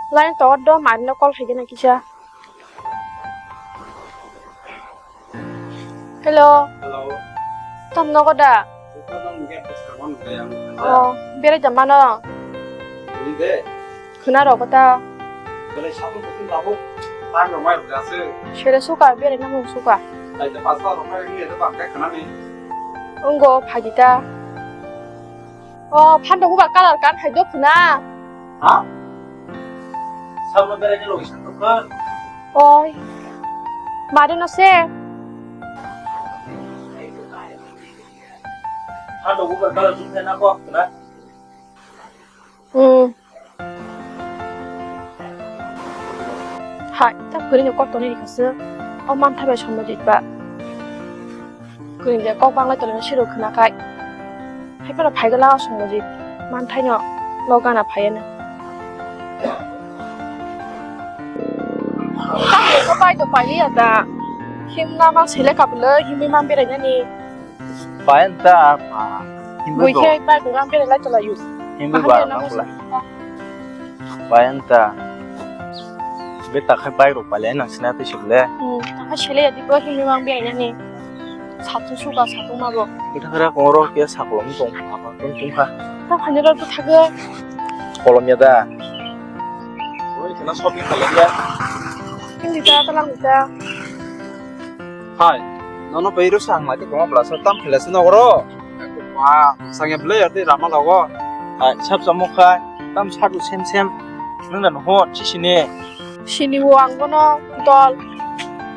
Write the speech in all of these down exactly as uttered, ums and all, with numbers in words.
Line to do mari no call khaigena kisa. Hello. Hello. Tam nogo da? Ito tong gate bwskango nukha yang. Oh, berai da mano. Ini de. Khna rok ta. Belai sabun kutung tabuk. Tang rok mai rok ase. Sere suka, berai nang suka. Ai te pasta rok mai ni de bang kai khna ni. Ungo phagi ta. Oh, phan rok ba color kan hai do khna. Ha? Sabun berai ni logi san to kha. Oi. Mari no se. Phan rok ba color jum na ko khna. Hmm. Hai, ta kwrwini kok tonwi rikha se. O manthai bai Somojit ba. Kwrwini je kok banglai tonglaina siro khna khai. Hai phano phai gala o Somojit. Manthai no lo gana phaiya na. Ta ko pai to pai ya da. Himna ma sele kablo himni man berai nani. Payan ta, pa. Himbo Bui ba. Khe bike rang bere lai chala yu. Himbo Aha, ba bere nang nang bula. Payan ta. Be ta khai bike rok palai nang sina te sibule. Hmm, ta khai sele ya di bo himni mang bere nani. Satu suka satu ma bo. Kita kira kongro kia sakolom tong apa tong tong ha. Ta khani ro tu thago. Kolom ya da. Oi, kena shopping khalai ya. Hindi ta, ta lang ta. Hai, nono bai rw sang lai tongma bwla sa tam phela se nogoro. Ma, sangya bwle ya tei rama logo. Hai, sab samung khai, tam sadu sem sem. Nung da noho, chi sini. Sini wo ang bono dol.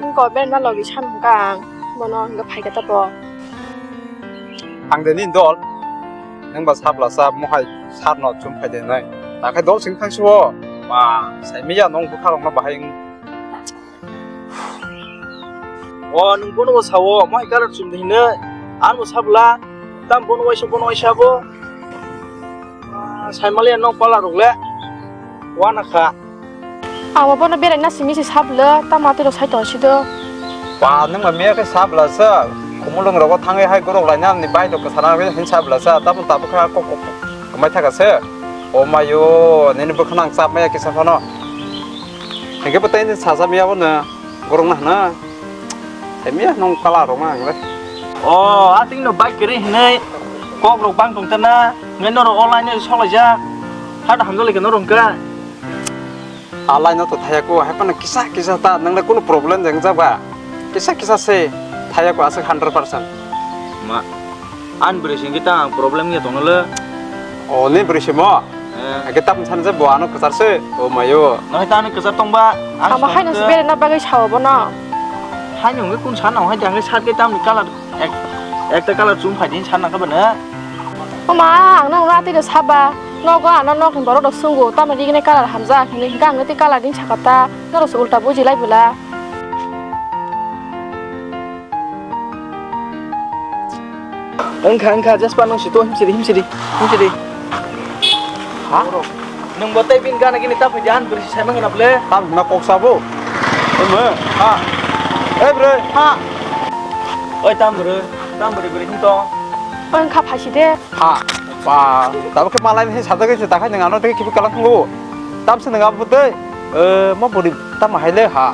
Nung ko ben na logi san ka ang. Bono hingga phai ka ta bo. Ang de ni dol. Nung ba sabla sa mohai sar no chum phai de nai. Ta khai dol sing thang si wo. Ma, sai mi ya nong bukha rok no bahai. O, nwng bono bo sao, omo hai kalar chum de hino, ano bo sabla, tam bono waisa, bono waisa bo. Ah, sai maliya nok pala rok le, wana kha. Abo bono berai na simi se sabla, tam ati rok sai tong si do. Ba, nwng ma miya khe sabla sa, kumulung rogo thangwi hai gorok laina ni bai rok kwsana hin sabla sa, tamo tabuk kha kok kok kwmai thaka se. O mayo, nini bwkhano ang chap maya kisa phano. Hingke bo tei sajamiya bo no gorok no hwna. Tei miya nong kala rok ma ang le. O, ating no bike kiri hinui kok rok bang tong tana, ngai norok online no sok lai jak. Hat hamjak lai khe norok hwnkhe. A line no to thaya ko, hai phano kisa kisa ta, nang le kunu problem jeng jak ba. Kisa kisa se thaya ko aswk hundred percent. Ma. Ani bwrwi se hwnkhe ta ang problem wngya tongno le. O, ni bwrwi se mo? Eh. Hwnkhe tamni sani je bo ano kwchar se. O mayo. Nahai ta ani kwchar tongba. Ang Abo haino se berena bagwi sao bono. Haino hwnkhe kun sana hwnkhe hwnkhe sat khe tamni colour ek-, ekta colour chum phai din sana khe bwno. O ma, ang nang ura twi saba. Nogo ano nokni borok rok sungo. Tamo rigini colour hamjak hinwi hwnkhe ang tei colour din sakha ta. Norok se ulta buji lai bwla. Wngkha, wngkha, Jasper, nwng si to, himsidi, himsidi, himsidi. Ha? Nwng bo tei bini gana gini ta phaidi, ani bwrwi si saimang gana ble. Tam hwnma kok sabo. Omo. Ha. Eh, bre. Ha. Oi, tam bwrwi, tam bwrwi, bwrwi him tong. Wngkha phaiside. Ha. Ba, tabo khe malai ni sajagwi se takhai nwng ano tei khibi kalang thango. Tam se nwng abo tei. Eh, mo bwrwi tam hai le ha.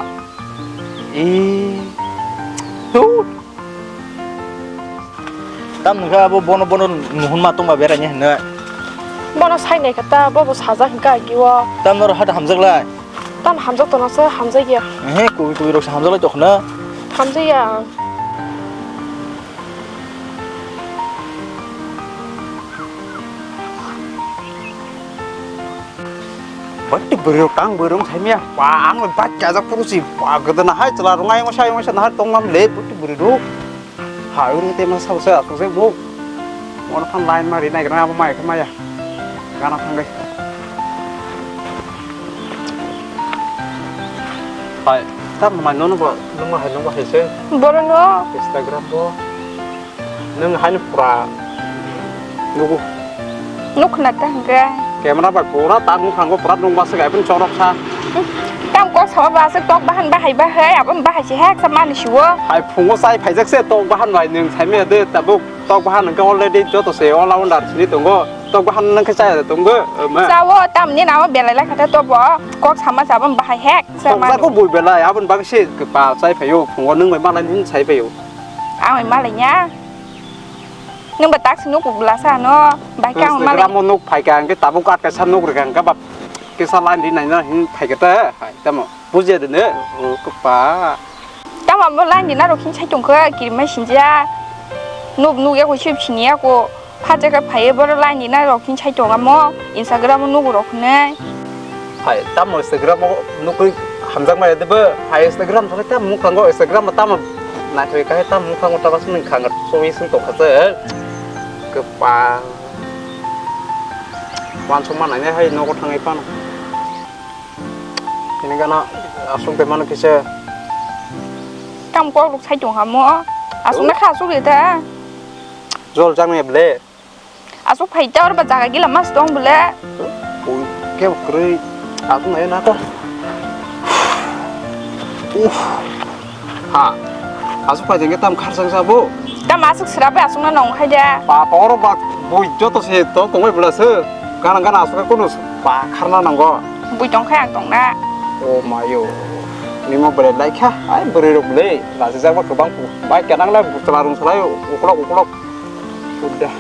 Ee, tu. Tam nokha abo bono, bono nuhun ma tongma berai ni hinwi. Bono sai nai kha ta, bo bo sajak hwnkha agi o. Tam noro hat hamjak lai. Tam hamjak tona se hamjak ya. Ehe, kubi kubi rok se hamjak lai tokna. Hamjak ya. Bati bwrwi rok tang bwrwi rok thai miya. Ba ang bai kajak phuru si ba gwdana hai chwla rok ayang sai ayang sai nahar tong lam le bati bwrwi rok. Hai uru te ma sa sa asuk se bo. Mon phan line ma ri nai gra abo mai khe maya. Gana thang gai. Hai, ta mai nono bo nungma hai nungma hai se. Boro no. Instagram bo. Nwng haino pura nugo. Nuk khna ta hwnkhe. Camera bai pura ta nuk thango, pura nung bwswk hai phano chorok kha. Tam kok sama ba aswk tok bahan bahai bahai, abo bahai se hek sa mani siwo. Hai phungo chai phaijak se tok bahan bai nwng saimaya de tabuk tok bahan hwnkhe already joto se all rounder sini tongo. Tok bahan nang khe chaya tongbo, ma. Chawo, tamni namo belai lai kha tei tobo. Kok sama chabo bahai hek. Tok jako bui belai, abon bagwi se pa chai phaio, phungo nung bai malai hin chai phaio. Ang bai malai nya. Nung ba tak sinu kubla sa no, bai khe ang malai. Instagram o nuk phai kha, ang khe tabuk atka sa nuk rikha, ang khe ba kisa line di nai na hin phai kha ta, hai tamo. Bujia de ne, o kapa. Tamo bo line di na rok hin sai tong kha, kiri mai sinjia. Nuk nuk ya ko sip sini ya ko. Phacha khe phaiwi borok line di na rok hin sai tong amo Instagram o nugo rok hinwi. Hai tamo Instagram o nukui hamjak maya de bo. Hai Instagram thani tamo mukhango Instagram o tamo naithoi kha tamo mukhango tabas mung khang soi sung tong kha se. Kapa. Wansuk manai hai nogo thangwi phano. Ini gana asuk de mano kisa. Kam kok rok sai tong hamo. Asuk na kha asuk de ta. Jol jang ne ble. Asuk phai ta or ba jaga gila mas tong bole. Ui, ke krui. Asuk na na ka. Uf. Ha. Asuk phai jeng tam khar sang sa bo. Tam asuk sira bai asuk na nong khai de. Pa toro ba bui joto se to tong bai bla se. Gana gana asuk kono pa khar na nango. Bui tong khai ang tong na. O mayo. Nimo bere lai kha. Ai bere rok le. Laji jak ba kwbang bai kanang lai butla rung salai uklok uklok. Udah.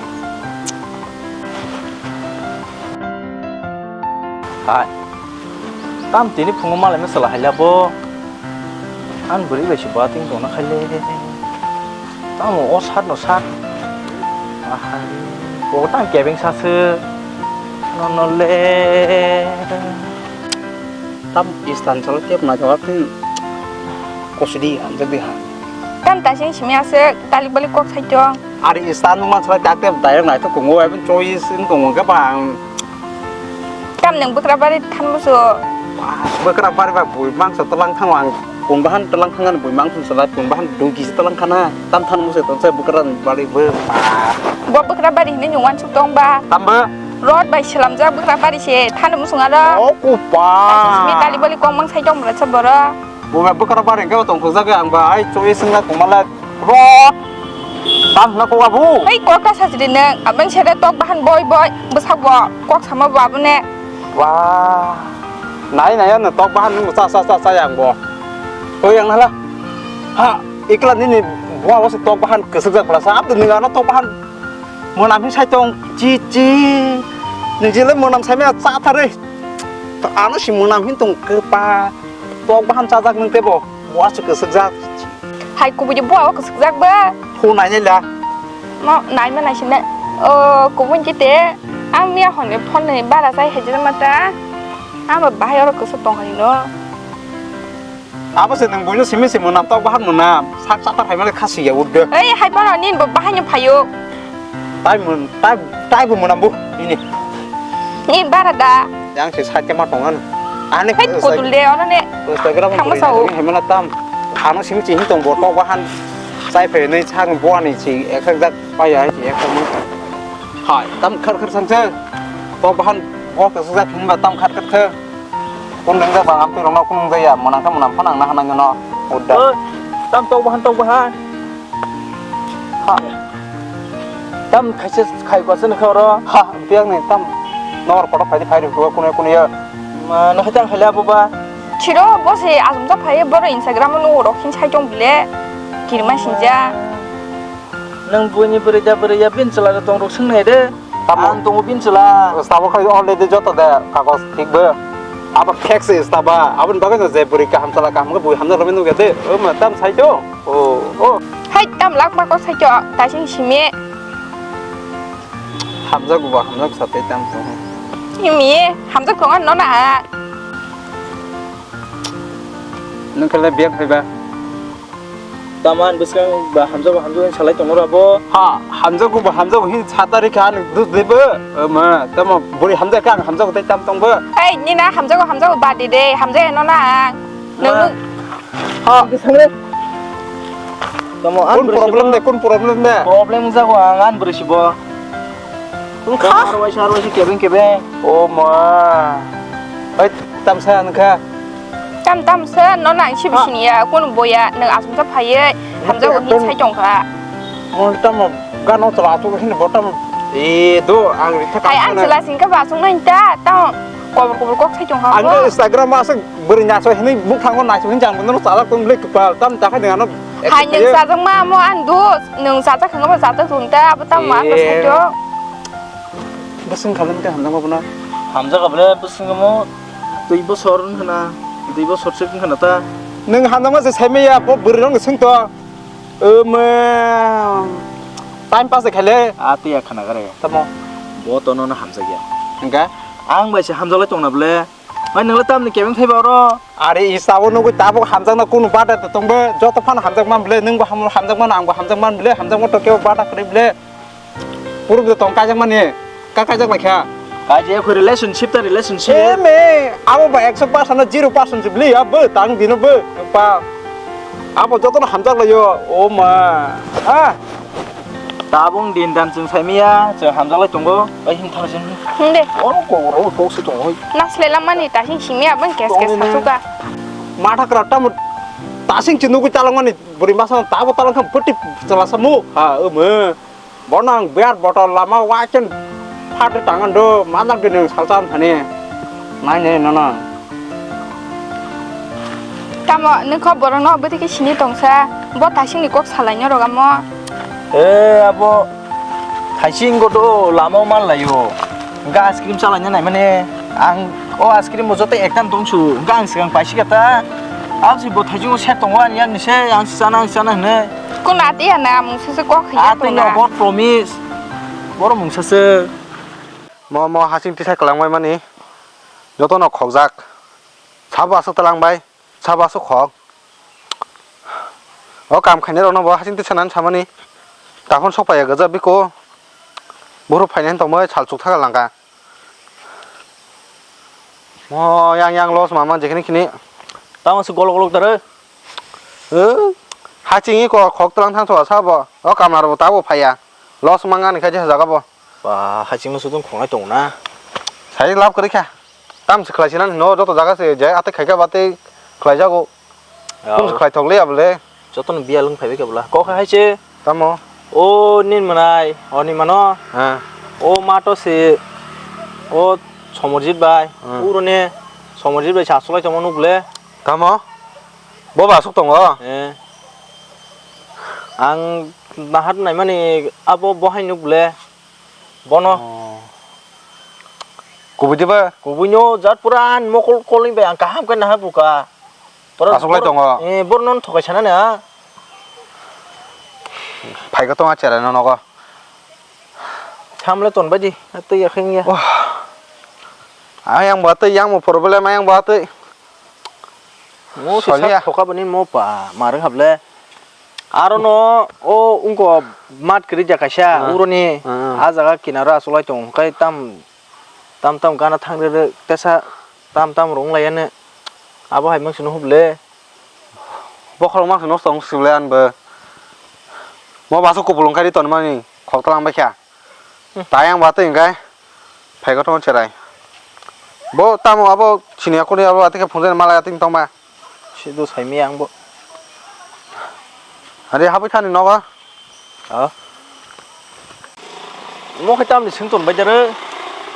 Hai. Tam tini phungo malai ma sala haila bo. An bwrwi bai se bating tongna khaile. Tamo o sat no sat. Aha. Bo tang kebeng sa se. No no le. Tam istan sala tep na jawab tin. Kosidi hamjak di ha. Tam tasing simi aswk talik balik kok sai tong. Ari istan man sala tak tep direct nai to kongo ai choice in kongo ga bang. Tam nang bwkra bari than musu. Bwkra bari ba bui mangsa talang thang ang kun bahan talang thang an bui mangsa sala kun bahan dugi talang khana tam than musu to se bwkra bari bw. Bo bwkra bari hinwi nung wansuk tong ba. Tam bo. Rod bai selamjak bwkra bari se thani musung aro. O kupa. Simi tali bali kong mang sai tong bwla sa boro. Bo ba bwkra bari ke tong khujak ang ba ai choi singla kumala rod. Tam na ko abu. Hei kok ka sajri nang abang sere tok bahan boi boi bwsak bo kok sama bo abone. Wa. Nai nai ano tok bahan nung sa sa sa sa yang bo. Oi yang hala. Ha ikla nini bo abo se tok bahan kwsuk jak bwla sa abdo nung ano tok bahan. Mwnam hin sai tong chi chi. Nijele mwnam sai maya cha thare. Ano si mwnam hin tong kpa. Tok bahan chajak nung tebo. Wa se kwsuk jak. Hai kubui bo awa kwsuk jak ba. Phu nai nai la. No nai ma nai sine. O kubun chi te. Ang miya hone phone ni bara sai hai jira mata. Ang ba bahai oro kwsuk tong hai no. Abo se nwng buino simi simi mwnam tok bahan mwnam sak chata phaimani khasi ya uddo. Ei hai bono nin bo bahaino phaio. Tai mun tai tai bo mwnam bu ini. Ni bara da. Yang se sake ma tongan. Ani hai kudul de ono ne. Instagram thangma sao. Hai mana tam. Ano simi simi tong bo tok bahan. Sai phe nei chang bo ani si eksak jak paya hai si eksak mun. Hai tam khar khar sang se. Tok bahan bo ka sak hin ba tam khar khar se. Kun ringjak bang amtwi rokno kun wngjak ya, mwnang khe mwnam phano ang na hanai no. Udda. Oi, tam tok bahan, tok bahan. Ha. Tam khaisa khai kwasa nokha oro. Ha, biang ni tam. Nor kotor phaidi phai rw kunu kunu ya. Ma, nokha tang khaila abo ba. Chiro bo se asumsa phai boro Instagram no rok hin sai tong bile. Kirma sinja. Nang buini bwrwi da bwrwi ya bin chwla tong rok sing nai de. Tamo? Ang tongo bin chwla. Stabo khai already joto de kagoj thik bo. Abo fake se staba. Aboni bagwi no je bwrwi kaham chala kaham khe bui hamjak romwi nukya de. O ma tam sai to. O, o. Hai tam lak ma ko sai to. Tasing simi. Hamjak bo hamjak sa tei tam to. Simi hamjak tongo no na. Nung khala biak phaiba. Taman bwskang ba hamjago hamjago salai tongo rabo. Ha, hamjago ba hamjago hin satari kha ani dudle bo. Ma, tamo buri hamjak kha ang hamjago tai tam tong bo. Ei, nina hamjago hamjago ba di de, hamjak no na ang. Nung. Ha. Bwskang le. Tamo an. Kun problem de, kun problem de? Problem jago ang an bwrwi si bo. Wngkha. Arwai sa arwai si kebeng kebeng. O ma. Oi tamsa wngkha. Tam tam se no nang si bising ya kun boya nang asumsa phaiye hamjago hin sai tongkha. Mo tamo gano chwla asuk hin bo tamo E do, ang rikha hai, ang tangmani. Chwla singkhe ba aswk nai ta, tamo kobor kobor kok sai tong ha ang bo. Instagram o aswk bwrwi naisok hinwi bukhango naisok hinwi jang bono chajak tong bwlai kwpal, tam ta khai nang ano. Hai, nwng chajakma amo ang do, nwng chajak hingo bo chajak tong ta, abo tamo ang e. Sai tong. Bwswng khalam khe hamjakma bono. Hamjak able bwswng mo. Dui bosor wng khna, dui bosor se wng khna ta. Nwng hamjakma se sai maya, bo bwrwi rok swng to. Omo, time pass khaile. A twi ya khana gare. Tamo. Bo to nono hamjakya. Hingka? Ang bai se hamjaklai tongna bwle. Mai nwngle tamni kebeng thaiba oro. Are isa o nugui tabuk hamjakna kunu bada to tongbo, joto phano hamjakma bwle, nwngbo ham-, hamjakmano, angbo hamjakma bwle, hamjakma to kebo bada kwrwi bwle. Puruk de tong kaijakmani, ka kaijak lai kha. Kaijak kho relationship ta relationship. E me, abo ba ekso percent na zero percent se bwle ya bo, tang dino bo, pa. Abo jotono hamjak laio, o ma. Ha. Tabung din dan chwng saimia, chwng hamjak lai tongo, bai him thang sing. Him de. Oro ko, oro ko se tongo. Naslai lamani ta sing simi abang kes kes tongni na. Hasuka. Matha kra tamo ta sing chwng nugui talangmani, bwrwi masa tabo talang kha phuti chala samu. Ha, o ma. Bono ang beer bottle lama waikhe phatwi tangando, manjak gini salsa thani. Naini nono. Tamo, nwng kho borokno bwtwi khe sini tongsa, bo thaisingni kok salaino rogamo. E, abo thaising godo lama manlaio. Hwnkhe ice cream chalaina naimani ang o ice cream bo joto ekta tongsu. Hwnkhe ang swkang paisi kata. Ang si bo thaichungo sek tongo ani ani se ang si chana ang si chana hwnwi. Kun ati ya na mungsa se kok ya to na. Atwi no bot promise. Boro mungsa se. Mo mo hasing tisa kwlangmai mani. Joto no khokjak. Sabo aswk talang bai. Sabo aswk khok. O kam khainai rokno bo hasing tisa nani samani. Takhon sokpaiya gaja biko. Buru phainai tongmai sal chuk thaga langka. Mo yang yang los mama jekhini khini. Tamo se golok golok tare. Eh, haching iko khok tlang thang thoa sabo. O kamar bo tabo phaiya. Los manga ni khaje jaga bo. Ba, haching no sudung khongnai tong na. Sai lab kari kha. Tam se khlai sinan no joto jaga se je ate khaika bate khlai jago. Kum se khlai thok le abole. Jotono biya lung phaibai khe bwla. Kok hai se. Tamo? O nin manai, oni mano. Ha. O mato se, o Somorjit bai. Hmm. Urone Somorjit bai sa sulai tongma nuk le. Tamo? Bo ba aswk tongo? Eh. Ang nahat naimani abo bo hai nuk le. Bono. Oh. Kubui diba? Kubui no jat pura ani mokol kolni bai ang kaham khe naha buka. Aswk lai tongo? Eh, bor non thokai sana na. Phai ko tonga chera no nogo. Samle ton bai di, atwi ya kheng ya. Oh. Ayang ba twi yang mo problem ayang ba twi. Mo se sak thoka bani mo pa marwng hable. Aro no o ungko mat kwrwi ja kaisa uroni a jaga kinaro asulai tong kai tam tam tam gana thang rere tesa tam tam rung lai ane abo hai mangsi no huble. Bokhorok mangsi no tong sible an bo. Mo baso kupulung kai ton mani khok talang bai kha. Tayang ba twi hwnkhe phai kothoma cherai. Bo tamo abo sini akuni abo atike phunjani malai atwng tongma. Sido saimi ang bo. Ari habwi thani nogo. Ah. Mo khe tamni swngton bai dare.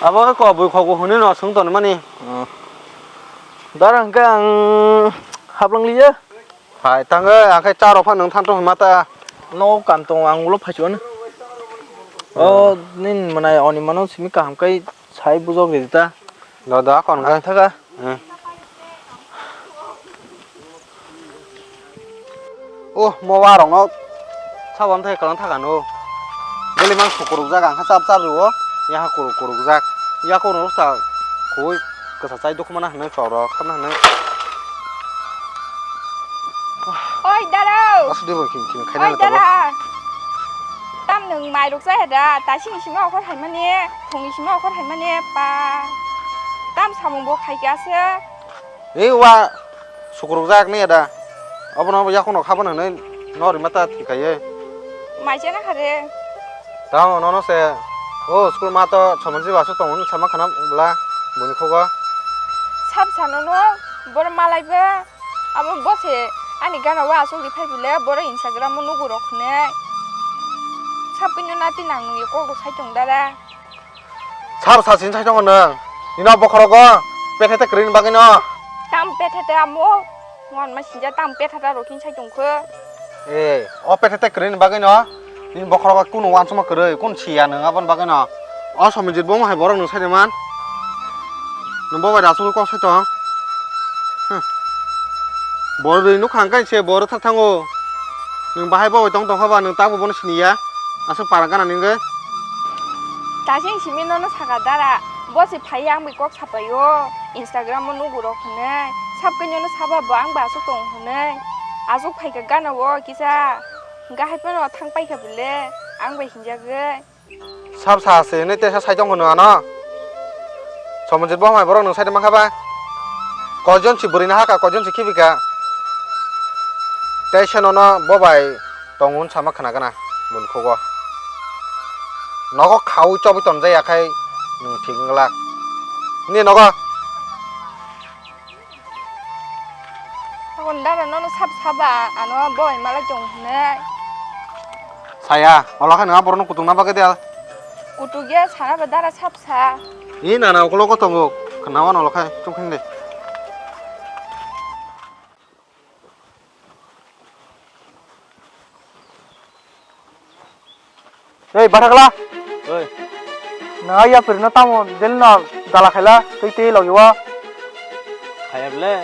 Abo khe kobui khogo hwnwi no swngton mani. Ah. Dara hwnkhe ang hablang liya. Hai, thango, ang khe cha rok phano nwng thanto hwnma ta. No kam tongo, ang ulo phaichuan. O, nini mwnai oni mano simi kaham kai sai bujok ridi ta. Do, do, kon khe. Ang thaga. Hmm. Oh, mo wa rok no sabo thai kalang thaga no. Beli mang sukuruk jak ang kha chap chap rwo. Yaha kuruk kuruk jak. Yakurok no sa khui kwsa chai dokhma na hwnwi chorok khamna hwnwi. Oi, darao. Aswk de bo kim kim khaina. Oi, na tabuk. Dara. Tam nwng mairok chaya da? Taisini simi okhor haimani, thongni simi okhor haimani, pa. Tam samung bo khai kha se. Ei wa sukuruk jak ni da. Obono yakhung no khabana hwnwi no rima ta thikaiye. Mai chana khare. Tamo nono se, o school ma to Somonji basu tongo hinwi sama khana bwla, buini khugo. Sab sanono, boro malaibo, abo bo se ani gana o aswk riphai bile, boro Instagram o nugo rok hwnwi. Sap khe nw nati nang nungya kok rw sai tong dara. Sap sa sin sai tong nang. Nino bokhorogo pethe te kwrwini bagwi no. Tam pethe te amo. Wan ma sinja tam pethe ta rw khin sai tong kho. Eh, o pethe te kwrwini bagwi no. Nini bokhorogo kunu wansukma kwrwi, kunu siya nang aboni bagwi no. O somijit bo hai borok nung sai de man. Nung bo bai da sugwi kok sai tong. Hm. Bo rwi nukha hwnkhe se bo rwthak thango. Nwng bahai bo bai tong tongkha ba nwng tabuk bono siniya. Aswk para gana nini wngwi. Tasing simi nono saka dara. Bo se phaiya ang bai kok sapaio. Instagram o nugo rok hwnwi. Sap khe nono saba bo ang bai aswk tongo hwnwi. Aswk phaikha gana o kisa. Hwnkhe hai phano thang paikha bwle. Ang bai hinjagwi. Sab sa se hinwi tesa sai tong hwnwi ano. Somonjit bo hamai borok nwng sai de mankha ba. Koijon si bwrwi no haka, koijon si khibi kha. Tei se nono bo bai tongo hwn sama khna gana boni khugo. Nogo khaui chobwi tonjaya khai nwng thik wng glak. Nini nogo. Tokon dara nono sab saba ano boi malai tong hwnwi. Saya, ola khe nang borokno kutung na bagwi de. Kutuk ya sana ba dara sab sa. Ni nana okologo tongo, khnawan ola khe chukhin de. Ei, bathakla. Oi. Nang ya pirno tamo del no dala khaila, tei tei logi wa. Khaya ble.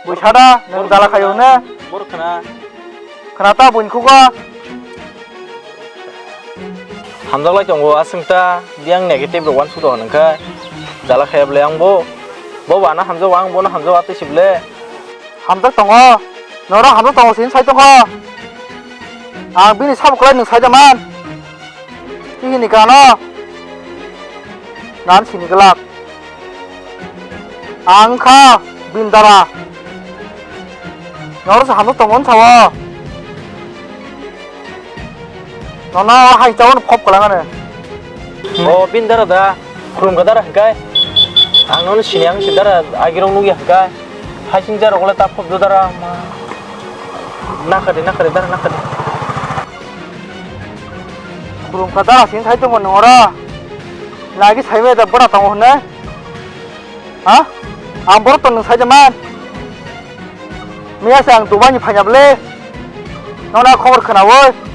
Buisada, nang dala khayo ne. Bor khna. Khna ta buin khugo. Hamjak lai tongo, aswng ta, biyang negative rok uansuk tongo nangkha. Dala khaya ble ang bo. Bo bana hamjak, ang bono hamjak, atwi si ble. Hamjak tongo. Norok hamjak tongo, sini sai tongkho. Ang bini sabo kwlai nwng sai da man. Tihini kano. Nan sini glak. Ang kha bini dara. Norok se hamjak tongo, sao. Nono hai chao no phop kwlangani. O bini dara da. Khulum kha dara hwnkhe. Ang nono sini ang si dara agirok nukya hwnkhe. Hasing jarok le ta phobjo dara ma. Nakhade, nakhade, dara nakhade. Khulum kha dara sini sai tongmo nung oro. Nagi sai me da bora tongo hwnwi. Ha? Ang borok to nung sai da man. Miya se ang Dubai ni phaina ble. Nono khobor khnawi.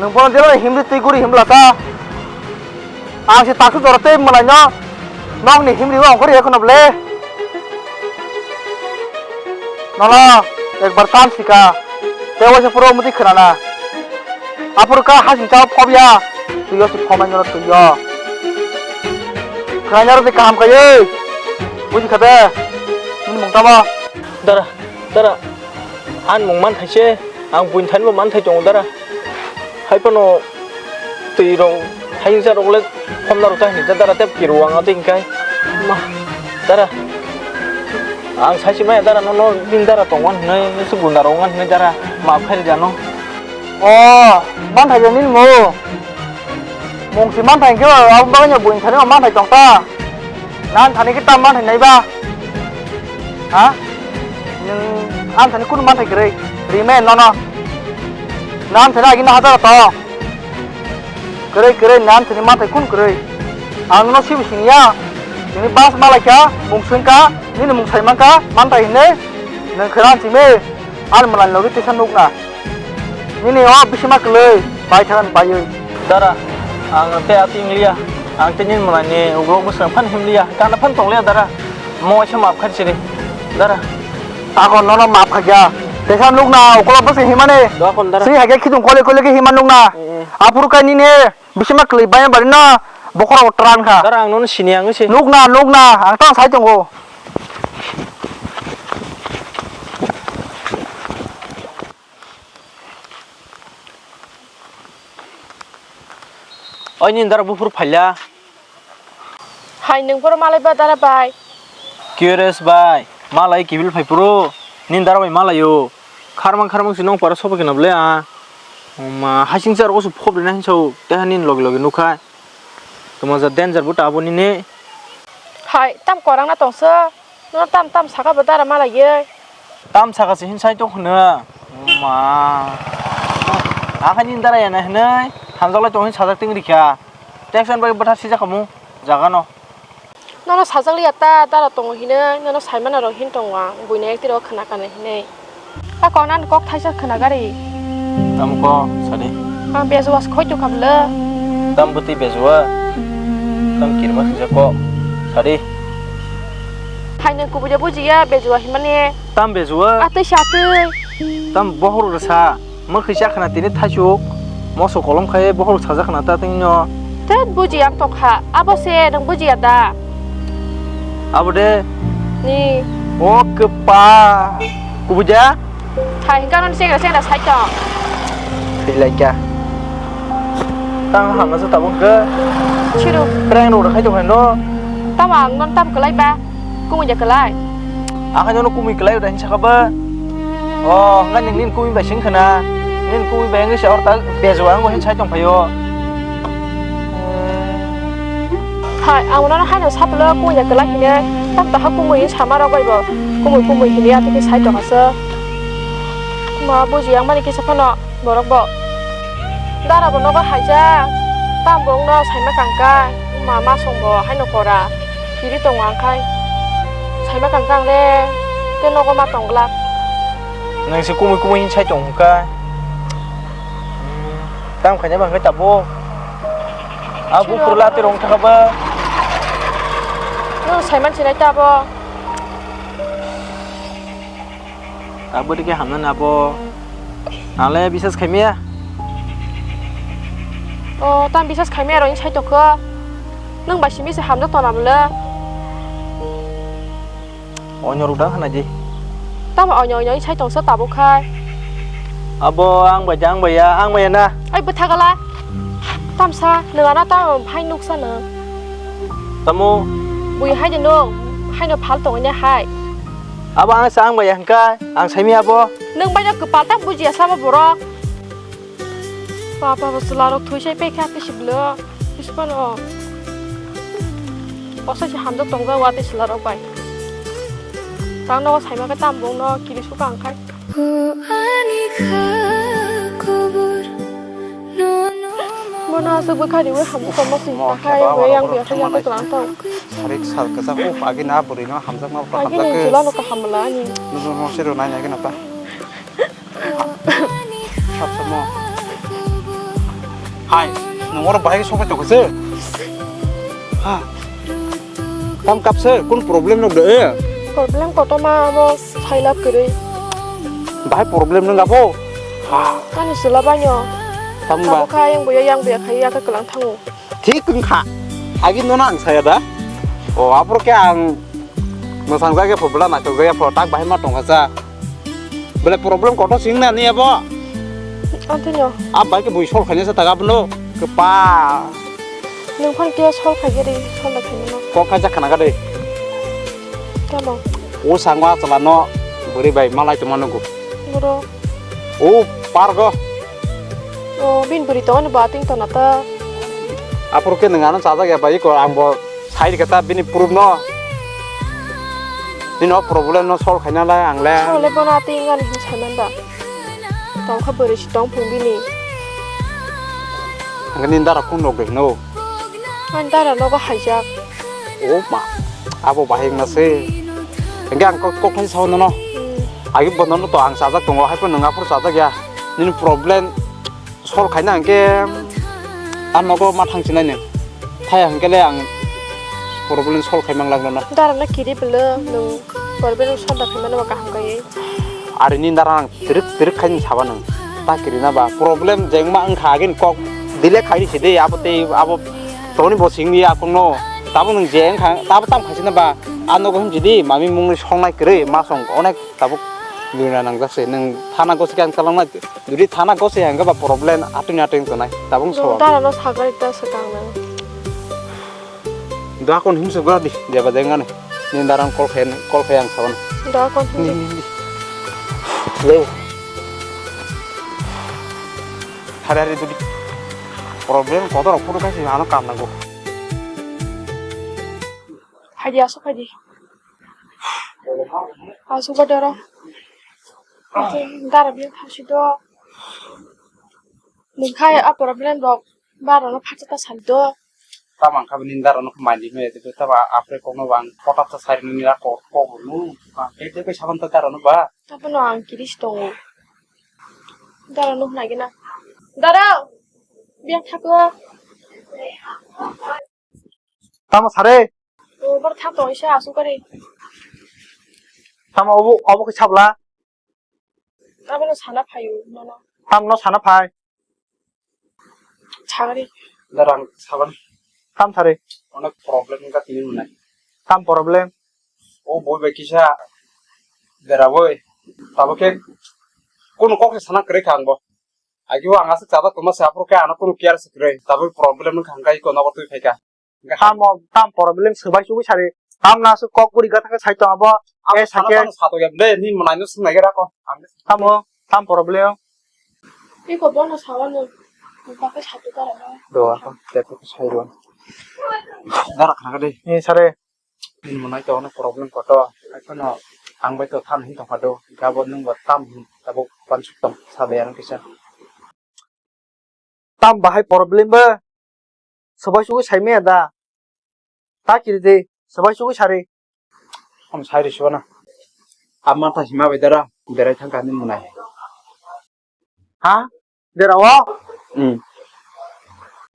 Nwng bono jeba himri twi guri himla ta. Ang se taksu jora tei mwlai no. Nok ni himri o ongkhor ya kheno ble. Nono ekbar tam sika. Te waisa puro muti khna na. Apur ka hasing chao phobya. Twi o se phomai no twi o. Khna nyaro de kaham kaye. Buji khade. Nini mung tamo. Dara, dara. Ani mung man thaise. Ang buini thani bo manthai tongo dara. Hai phano twi rok, hai wngsa rok le khomna rok ta hinwi dara tei kiro ang tei hwnkhe ma dara. Ang sai se maya dara nono bini dara tongo hinwi se gunda rok wng hinwi dara maaf khai rwdi ano. O manthai ya nini mo. Mung si manthai hwnkhe abo bagwi no buini thani bo manthai tong ta. Nan thani khe tam manthai nai ba? Ha? Nwng ang thani kunu manthai kwrwi? Rime nono. Nan thani agi no hajar to. Kwrwi kwrwi nan thani manthai kun kwrwi? Ang nono sibi siniya. Nini bas malai kha, mung swng kha, nini mung sai man kha, manthai hinwi nwng khwran simi. Ani mwlani logi tisa nukna. Nini o bisima kwlwi bai thangani baiwi. Dara, ang tei ati wngliya. Ang tei nini mwlani ugrok bwswng phano himliya. Kana phano tongliya dara. Mo waisa maaf khai sidi. Dara. Ako nono maaf khaikya. Tesa nukna ukolog bwswng himani. Dua kon dara. Sri haikhe khitung kole kole khe hima nukna. Eh, eh. Aphuru kai nini bisima kwlwi bai bari no bokhorok tran kha. Dara ang nono sini ang se. Nukna nukna ang tang sai tongo. Oi nini dara buphuru phaila. Hai nwng phoro malai ba dara bai. Curious bai, malai kibil phai phuru. Nini dara bai malaio. Kharmang kharmang si nong para sobo kena bole a. Ma hasing sar osu phobri na hinsa o. Teha nini logi logi nukha. Tamo ja danger buta abo nini. Hai, tam korang na tongsa. No tam tam saka bo dara malai ye. Tam saka se hinsai tong khna. Ma. Akhani dara yana hinwi hamjaklai tong hin sajak ting rikha. Tension bai bwtha sijak kamu jaga no. Nono sajak liya ta dara tongo hinwi nono saimano rok hin tongo ang buino ektwi rok khna kana hinwi. A kok nani kok thaisa khna gari. Tamo kok sadi. Ang bejuwa se khoi tongkha bwle. Tam bwtwi bejuwa. Tam kirma kisa kok sadi. Haino kubui de bujiya bejuwa himani. Tam bejuwa. Atwi sa atwi. Tam bohor rwsa. Mwkhwi chakhna tini thaichuk, moso kolom khai bohorok sajakna ta tini no. Tet buji ang tongkha, abo se nwng bujiya da? Abo de. Ni. O kwpa. Kubui de? Hai hingka non sengra sengra sai tong. Thwi lai kha. Tang hamna sa tabuk khe. Chiru. Prank rok khai tong hai no. Tamo ang non tam kwlai ba. Kumui de kwlai. Ang khe nono kumui kwlai da hinwi sakha ba. O, hwnkhai nwng nini kumui bai sing khna. Nini kumui bai wngwi se oro ta bejuwa wngwi hinwi sai tong phaio. Hai, ang nono haino saplo kumui de kwlai hinwi, tam taha kumui hinwi sama rok bai bo. Kumui kumui hinwi atwkhe sai tongkha se. Ma buji yang mani kisa phano. Borok bo dara bo nogo haijak, tamo bo wngno saima kangkha, ma masong bo haino kora kiri tongo ang khai saima kangkha ang le, tei nogo ma tong glak. Nwng se kumui kumui hin sai tong hwnka, tam khaina ba hwnka tabuk, a buphuru la tei rong thaka ba. Nwng saiman sinai ta bo. Abo de khe hamnani abo. Ang le bisas khaimaya. O, tamo bisas khaimaya rw wng sai tongkha. Nwng bai simi se hamjak tongna bwle. Onyo rwdang hwnai di. Tamo onyo onyo wng sai tongsa tabuk khai. Abo ang bai de, ang bai ya, ang bai ya na. Oi bwtha gala. Tamsa nwng ano tamo hai nuksa nwng. Tamo? Bui hai de nwng, haino phal tongwi nai hai. Abo ang sa ang bai hwnka, ang saimi abo. Nwng bai no kwpal ta bujiya sama borok. Papa bo chwla rok thwi sai pekha tei siblo. Bispano. Osa si hamjak tongjak wa tei chwla rok bai. Tang no saima khe tam bong no kiri suka ang khai. O ani kha khobor. Bono aswk bwkha riwi hamjak tongma sing ta hai, bo yang biya khe yang tong. Sarik sal kwchak, uf, agi na bwrwi no hamjakma bwkha hamjak khe. Agi ni chwla no kaham bwla ani. Nujung no se rw nai nai gana ta. Sap samo. Hai, nung oro bahai sopai tongkha se. Ha. Tam kapse, kun problem nok de? Problem kotorma abo sailap kwrwi. Bahai problem nung abo? Ha. Ani sila banyo. Tam ba? Abo kha yang buya yang buya khai ya kha kwlang thango. Thik wngkha. Agi nono ang saya da. O, abro khe ang mwsang jagya pho, bwla naithok jagya pho, tak bahai ma tongkha cha. Bole problem kotor sing na ni abo. Antino. Ab bai ke bui sol khanya sa taga bno. Kepa. Nung phan kya sol khanya ri, sol la khanya no. Kok kha ja khana ga de. Tamo. O sangwa chala no buri bai malai tuma nugo. Buro. O pargo. O bin buri to ni bating to na ta. Apur ke nang ano chajak ya bai ko ang bo. Sai rikha ta bini proof no. Nini o problem no solve khaina lai ang le. Sole bono ati ingani hin saiman ba. Tong kha bwrwi si tong phung bini. Ang ni dara phone rok de no. Ang dara nogo haijak. O ma. Abo bahai wngna se. Hingke ang kok, kok thai sao nono. Hmm. Agi bono no to ang sajak tongo, hai phano nwng aphuru sajak ya. Nini problem solve khaina hwnkhe, a nogo ma thang sinai nw. Thaya hwnkhe le ang problem solve khai mang lak nono. Dara no kiri bwle nwng problem solve da khai mano kaham kaiwi. Ari ni dara ang tirik tirik khai ni saba nwng. Ta kiri na ba problem jengma wngkha agin kok delay khai si de abo tei abo toni bo sing ni akong no. Tabo nwng je wngkha tabo tam khai si na ba a nogo him si di mami mung ni songnai kwrwi ma song onek tabuk luna nang jak se nwng thana gosi khe ang chalangna. Jodi thana gose hangke ba problem atwini atwini tonai tabung so. Dara no sagari ta swkang nang. Da kon himse gura di jeba jengani. Ni daran call khe call khe ang sabana. Da kon Ni himse. Ni ni. Leo. Hari hari jodi problem kotor photo kasi ano kam nango. Haji asuk haji. Asuk ba dara. Dara biya khasi do. Nwng khai a problem rok ba rok no phatsa ta sal do. Tamo ang kha bini dara no kha mai di me, tamo apre kok no ang kota ta sai ni ra kok kok no. Te te kai saban ta dara no ba. Tamo no ang kiris tongo. Dara no hwnai gina. Dara, biya thakla. Tamo sare? O, bar thak tong isa asuk kari. Tamo obo, obo khe sabla? Abono sana phaio, nono. Tamno sana phai? Sagari. Darang saban. Tam sare? Onek problem ka tini munai. Tam problem? O boi bai kisa dera boi. Tabo khe kunu kok se sana kwrwi kha ang bo. Agi o ang aswk chajak tongma se aphuru khe ano kunu care se kwrwi. Tabo problem wngkha hwnkhe iko nogo twi phaikha. Hwnkhe ha- Tamo, tam problem swbai chugui sari. Tam na aswk kok guri gatha khe sai tong abo. Abo Eh, sana sakhe. Tamo sato ya bwle, ni mwnaino swng nai gra ko. Ang Tamo, tam problem. Iko bono sawano. Bakhe sato tara ba. Do ako, tep ko sai do. Dara khana de. Eh, sare. Ni mwnai to ono problem koto. Akono ang bai to than hin tongkha do. Gabo nwng bo tam hin tabuk pansuk tong sabe ang kisa. Tam bahai problem ba. Swbai sugui sai maya da. Ta kiri de, swbai sugui sari. Am sai ri sibana. Amma ta hima bai dara, berai thang kani munai. Ha? Dera o? Hmm.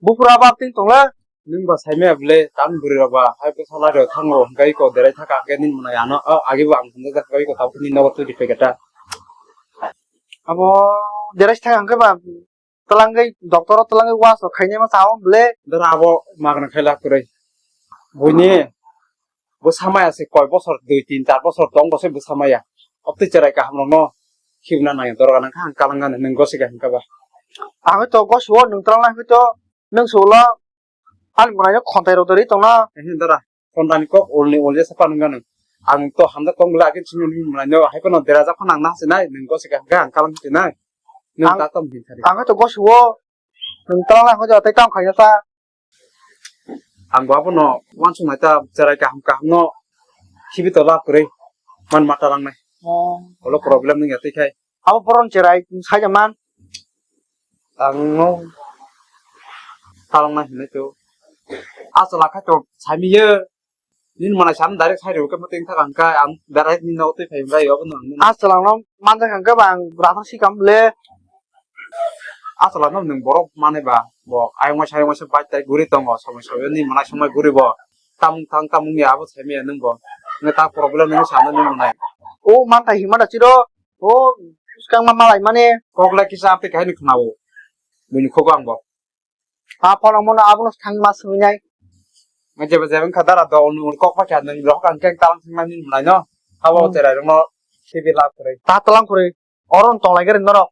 Bupura bab ting tongla? Nung ba sai maya bwle, tang buri rok ba, hai bwsa lai rok thango, hwnkhe iko berai thaka, hwnkhe nini munai ano, o, agi bo ang thangjakha, hwnkhe iko tabuk nini nogo twi riphaikha ta. Abo derai thaka hwnkhe ba, twlangwi doctor o twlangwi was rok khainai ma sao bwle. Dara abo magna khaila kwrwi. Buini bwsa maya se koi bosor dui tin char bosor tong bosor bwsa maya. Obtwi cherai kaham rokno khibna nang dorga nang kha ang kalang gana nwng gosi kaham kha ba. Ang to gosi o nwng twlang nang to nwng sulo. Ani mwnaino khontai rok dori tongna. Ehe dara, khontaini kok ulni ul jesa panung gano. Ang to hamjak tong bwle agin simi nini mwnaino hai phano derajak phano ang nang sinai, nwng gosi kaham khe ang kalang sinai. Nwng Ang, ta tong hin sari. Ang to gosi o, nwng twlang lai hoja tei tong khaina sa. Ang bo abono wansuk nai ta cherai kaham kaham no khibi to lab kwrwi man mata lang nai. Oh. Olo problem nung ya tei khai. Abo boron cherai saija man. Ang no talong nai hinai to. Asala khai to sami ye. Nini mwnai sam direct sai rw khe muting thak ang kai ang direct nini no twi phai bai obo no. Asala no manja kang khe bang rathang si kam le. Asala no nwng borok mane ba bo ayong sai ayong sai bai tai guri tongo somoi somoi ni mwnai somoi guri bo. Tamung thang tamung ya abo semi ya nwng bo. Nge ta problem nung sa no nung nai. O man tai hima da chiro. O skang ma malai mane. Kok lai kisa amte kahini khnawo. Bini khogo ang bo. Ha phone mono abono thang ma swinai. Nge jeba jeba kha dara do unu kok pa kha nung rok ang keng talang thang nani nai no. Abo Hmm. Cherai rok no sibi lab kore. Ta talang kore. Oron tong lai gari norok.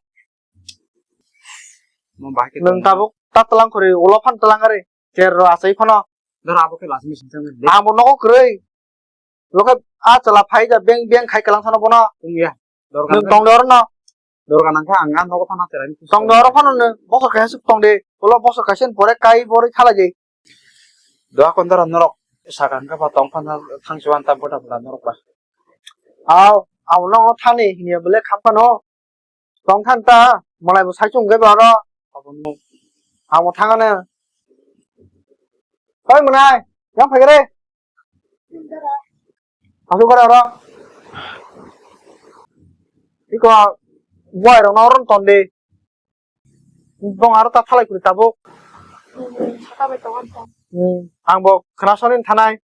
Mo bahai khe Nung tong. Tabuk ta talang kore ulo phan talang gari. Cher ro asai phano. Dara abo khe last mission thang. Ang bo nogo kwrwi. Lokhe a chwla phai da beng beng khai kalang sano bono. Tong ya. Dorga Nwng nang tong de oro no. Dorga nang kha ang a nogo phano cherai ni. Tong de oro phano nwng bosor kaisa suk tong de. Ulo bosor kaisa ni pore kai borwi thalai de. Doa kon dara norok. Sakang kha ba tong phano thang chuan ta bota bota norok ba. Aw, abo nogo thani hinya bole kham phano. Tong khan ta, malai bo sai chung ge ba oro. Abo no. Abo thangane. Oi mwnai, yang phai gare. Asuk gare oro. Iko, buai rok no oro ton de. Bong aro ta thalai kuri tabuk. Hmm, saka bai tongo ang ta. Hmm, ang bo khna soni thanai.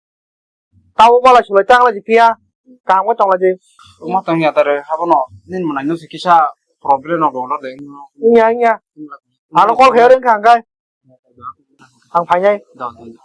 Tabo balai sulai tang lai phiya. Kaham khe tong lai di. Uma tong ya tare, abono nini mwnai no se kisa problem no dong de. Nya, nya. Ano call khe ring kha ang kai. Ang phainai. Da, da, da.